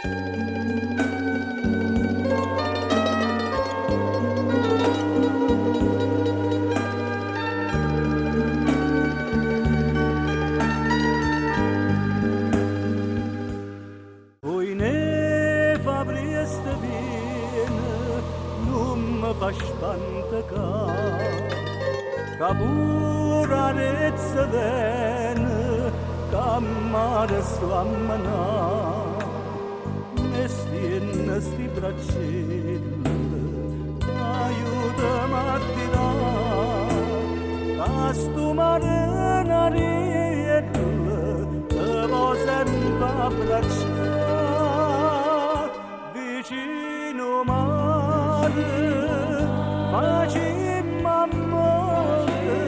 Oi né fa priesto viene, nun me fa spantecà, ca pure 'a rezza vene, ca a mare sto a menà. Me stienne sti braccelle, aiutame a tirà, ca stu marenariello te vo' sempe abbraccià. Vicino 'o mare facimmo ammore,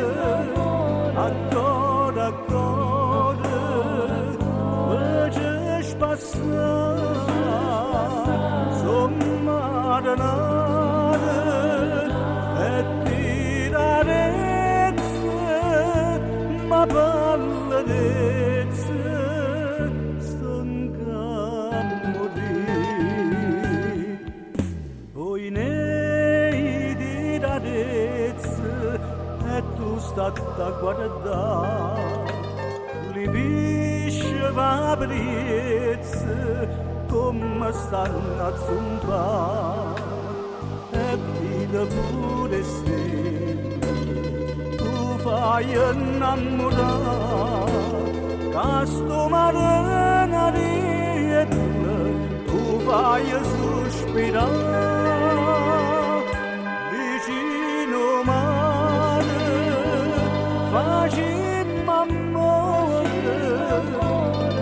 a core a core pe ce spassà. So' marenare e tiro 'a rezza, ma p'allerezza stongo a murì. Oi né, io tiro 'a rezza e tu statte a guardà, li pisce p' 'a priezza comme stanno a zumpà. E vide pure 'e stelle, tu faje 'nnammurà, ca stu marenariello tu faje suspirà. Vicino 'o mare facimmo ammore,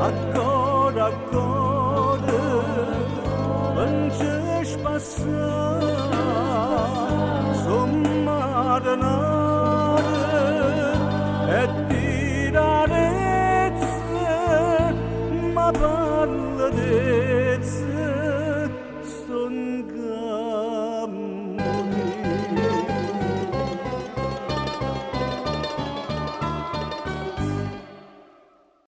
a core a core.